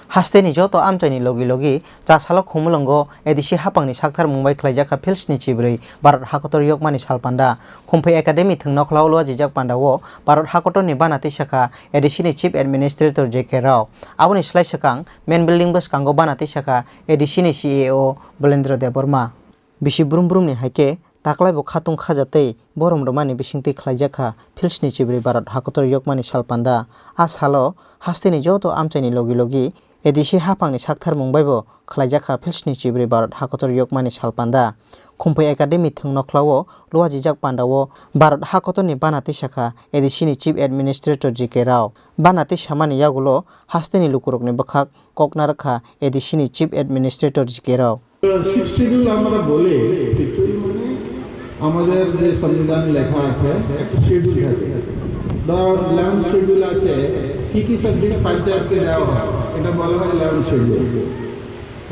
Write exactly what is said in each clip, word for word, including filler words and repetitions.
Hasteni joto amchaini logi logi cha salo Khumulwngo A D C haphangni sakthar mungbai khlaijak kha Philsni chibrwi Bharat hakotor yokmani salpanda. Khumphai Academy thwng nokhlao luajijak pandao Bharat hakotorni bana tisa kha A D C ni Chief Administrator J K Rao. Aboni slai swkang main building bwskango bana tisa kha A D C ni C E O Bolendra Debbarma. Bisi brum brumni hai khe taklai bo khatung khaja tei borom rwmani bisingtwi khlaijak kha Philsni chibrwi Bharat hakotor yokmani salpanda. A salo hasteni joto amchaini logi logi A D C haphangni sakthar mungbai bo khlaijak kha Philsni chibrwi Bharat hakotor yokmani salpanda. Khumphai Academy thwng nokhlao luajijak pandao Bharat hakotorni bana tisa kha A D C ni Chief Administrator J K Rao. Bana tisamani yagulo hasteni lukurokni bwkhak kokna rwkha A D C ni Chief Administrator J K Rao. Sixth Schedule আমরা বলি, Sixth Schedule মানে আমাদের যে সংবিধান লেখা আছে, একটা শিডিউল থাকে। ধরো, ইলেভেন্থ শিডিউল আছে, কি কি সাবজেক্ট পঞ্চায়েতকে দেওয়া হয়, এটা বলা হয় ইলেভেন্থ শিডিউল।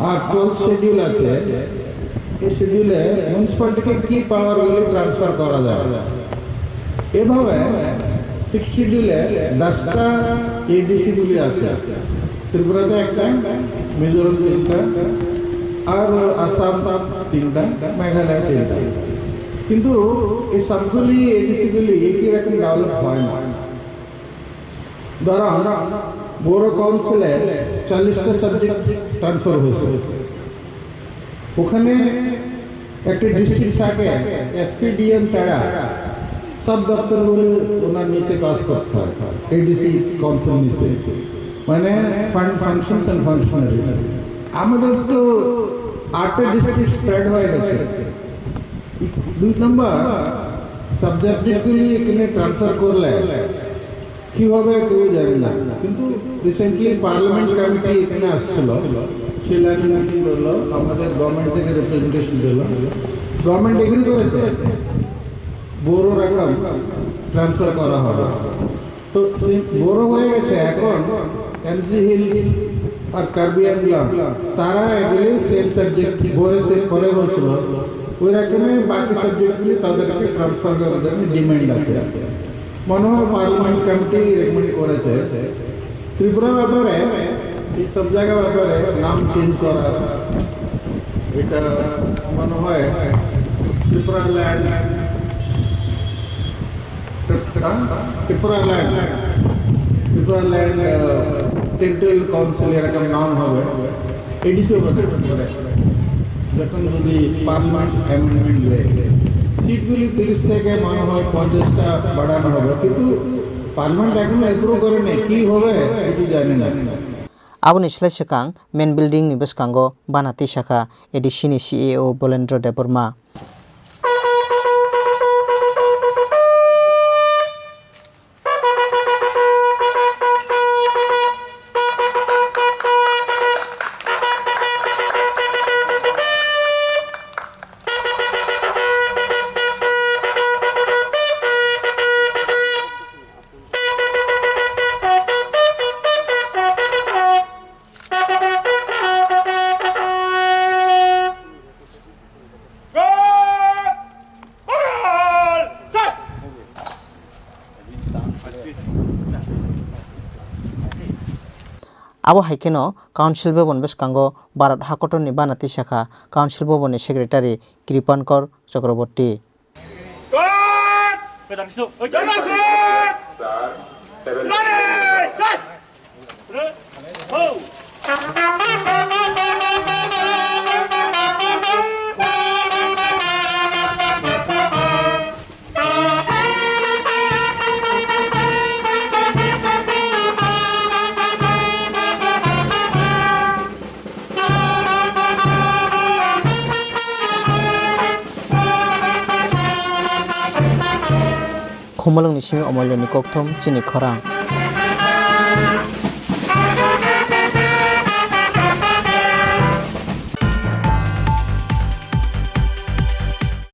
আর টুয়েলভ শিডিউল আছে, এই শিডিউলে মিউনিসিপ্যালিটিকে কি পাওয়ারগুলি ট্রান্সফার করা যায়। এভাবে সিক্সথ শিডিউলে দশটা এডিসি গুলি আছে। ত্রিপুরাতে একটা, মিজোরাম তিনটা, আর আসাম তিনটা, মেঘালয় তিনটা। কিন্তু এই সবগুলি এডিসি গুলি একই রকম ডেভেলপ হয় না। ধরো, বড়ো কাউন্সিলে চল্লিশটা সাবজেক্ট ট্রান্সফার হয়েছে। ওখানে একটা ডিস্ট্রিক্ট থাকে, এসপি ডিএম ছাড়া সব দপ্তরগুলো ওনার নিচে কাজ করতে হয়, এডিসি কাউন্সিল নিচে, মানে ফান্ড ফাংশনস অ্যান্ড ফাংশনারিজ। আমাদের তো আটটা ডিস্ট্রিক্ট স্প্রেড হয়ে গেছে। দুই নম্বর, সাবজেক্টগুলি এখানে ট্রান্সফার করলে কি হবে কেউ জানে না, কিন্তু রিসেন্টলি পার্লামেন্ট কমিটি এখানে আসছিল, শিলংয়ে মিটিং হলো, আমাদের গভর্নমেন্ট থেকে রিপ্রেজেন্টেশন দিল, গভর্নমেন্ট এগ্রি করেছে বড়ো রকম ট্রান্সফার করা হবে। তো সেই বড়ো হয়ে গেছে, এখন এনসি হিলস আর কার্বি আংলং, তারা এগুলি সেম সাবজেক্ট বড়ো সেম করে হয়েছিল, ওই রকমই বাকি সাবজেক্টগুলি তাদেরকে ট্রান্সফার করার জন্য ডিমান্ড আছে। মনে হয় পার্লামেন্ট কমিটি রেকমেন্ড করেছে। ত্রিপুরা ব্যাপারে এই সব জায়গা ব্যাপারে নাম চেঞ্জ করা, এটা মনে হয় ত্রিপুরা ল্যান্ড, ত্রিপুরা ল্যান্ড, ত্রিপুরা ল্যান্ড, আহ, টেরিটোরিয়াল কাউন্সিল এরকম নাম হবে। এডিসি হবে। যখন যদি পার্লামেন্ট অ্যামেন্ডমেন্ট দেয়, সিটগুলি তিরিশ থেকে মনে হয় পঞ্চাশটা বাড়ানো হবে, কিন্তু পার্লামেন্ট এখনো অ্যাপ্রুভ করেনি, কি হবে কিছু জানি না। Aboni slai swkang main building ni bwskango bana tisa kha A D C ni C E O Bolendra Debbarma. Abo hai kheno Council Bhavan bwskango Bharat hakotorni bana tisa kha Council Bhavanni Secretary Kripankar Chakraborty. Khumulwngni simi Omoiloni kokthum chini khorang.